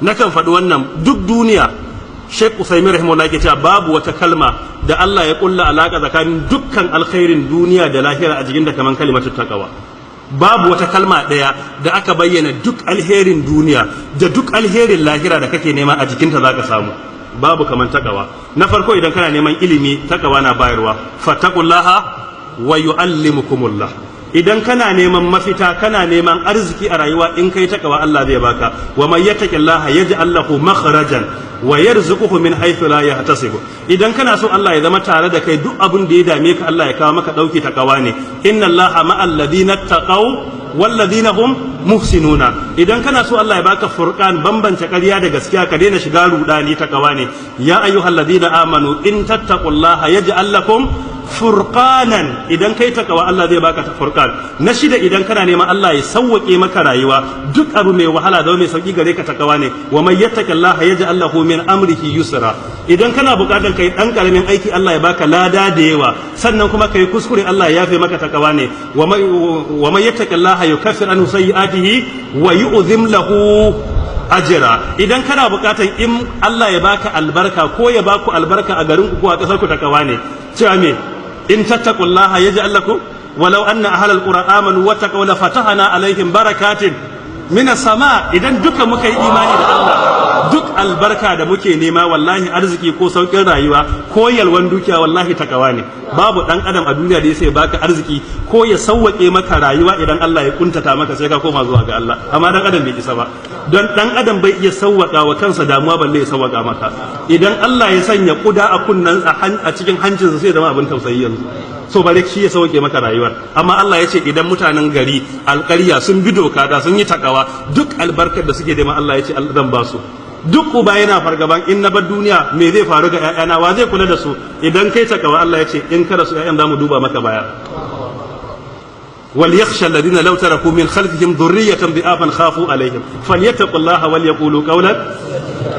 Nakan faɗi wannan duk duniya. Sheikh Usaimin rahimahullah ke cewa babu wata kalma da Allah ya kulla alaka tsakanin dukkan alkhairin duniya da lahira a jikin da kaman kalimatu taqwa. Babu wata kalma ɗaya da aka bayyana duk alherin duniya da duk alherin lahira da kake nema a jikinta zaka samu, babu kaman takawa. Na farko, idan kana neman ilimi, takawa na bayarwa: "Fattaqullaha wa yu'allimukumullah." Idan kana neman mafita, kana neman arziki a rayuwa, in kai takawa Allah zai baka: "Wa man yattaqillaha yaj'al lahu makhrajan wa yarzuquhu min haythu la yahtasib." Idan kana so Allah ya zama tare da kai, duk abin da ya dame ka Allah ya kawo maka dauki, takawa ne: "Inna Allaha ma'al ladina taqaw wal ladina hum muhsinuna." Idan kana so Allah ya baka furqan, bambance ƙarya da gaskiya, ka daina shiga rudani, takawa ne: "Ya ayyuhal ladina amanu in tattaqullaha yaj'al lakum furqanan." Idan kai takawa, Allah zai baka furqan. Na shida, idan kana neman Allah ya sauwake maka rayuwa, duk abu mai wahala da mai sauki gare ka, takawa ne: "Wa man yattaqillaha yaj'al lahu min amrihi yusra." Idan kana buƙatar kai dan karamin aiki Allah ya baka lada da yawa, sannan kuma kai kuskure Allah ya yafe maka, takawa ne: "Wa man yattaqillaha yukaffir anhu sayyi'atihi wa yu'zim lahu ajra." Idan kana buƙatar in Allah ya baka albarka ko ya baku albarka a garin ku ko a ƙasar ku, takawa ne. Cewa me? "In tattaqullaha yaj'al lakum walau anna ahlal qura amanu wattaqaw la fatahna alaihim barakatin minas sama." Idan duka muka yi imani da Allah, duk albarka da muke nema, wallahi arziki ko saukin rayuwa ko yalwan dukiya, wallahi takawa ne. Babu dan adam a duniya da ya sai baka arziki ko ya sauwake maka rayuwa idan Allah ya kuntata maka, sai ka koma zuwa ga Allah. Amma dan adam bai isa ba, don dan adam bai iya sauwaka wa kansa damuwa balle ya sauwaka maka. Idan Allah ya sanya kuda a kunnan a cikin hancinsa, sai zama abin tausayi yanzu, so bare shi ya sauke maka rayuwar. Amma Allah ya ce idan mutanen gari, alƙarya sun bi doka da sun yi takawa, duk albarkar da suke nema, Allah ya ce zan ba su. Duk uba yana fargaban in na bar duniya me zai faru ga ƴaƴana, wa zai kula da su? Idan kai takawa, Allah ya ce in ka rasu ƴaƴan zamu duba maka baya: "وليخشى الذين لو تركوا من خلفهم ذرية ضعافا خافوا عليهم فليتقوا الله وليقولوا قولا."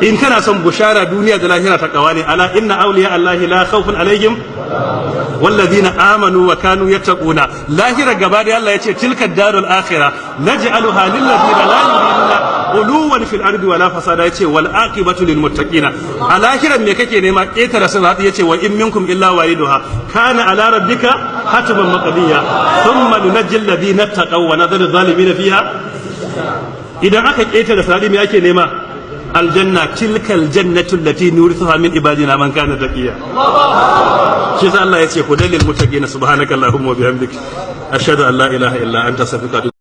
In kana son bushara duniya da lahira, takawa ne: "Ala inna awliya Allahi la khawfun alaihim walladhina amanu wa kanu yattaquna." Lahira gaba da Allah yace: "Tilka darul akhirah naj'aluha lil ladina la yuriduna uluwan fil ardi wala fasada." Yace: "Wal aqibatu lil muttaqina." A lahiran me kake nema? Ketara sirati. Yace: "Wa in minkum illa wariduha kana ala rabbika hatman maqdiya thumma nunajji alladhina taqaw wa nadharu zalimin fiha." Idan aka ketare sirati, me ake nema? Aljanna: "Tilkal jannatu allati nurithuha min ibadina man kana taqiya." Shi yasa Allah yace hudal lil muttaqina. Subhanakallahumma wa bihamdik, ashhadu an la ilaha illa anta, astaghfiruka.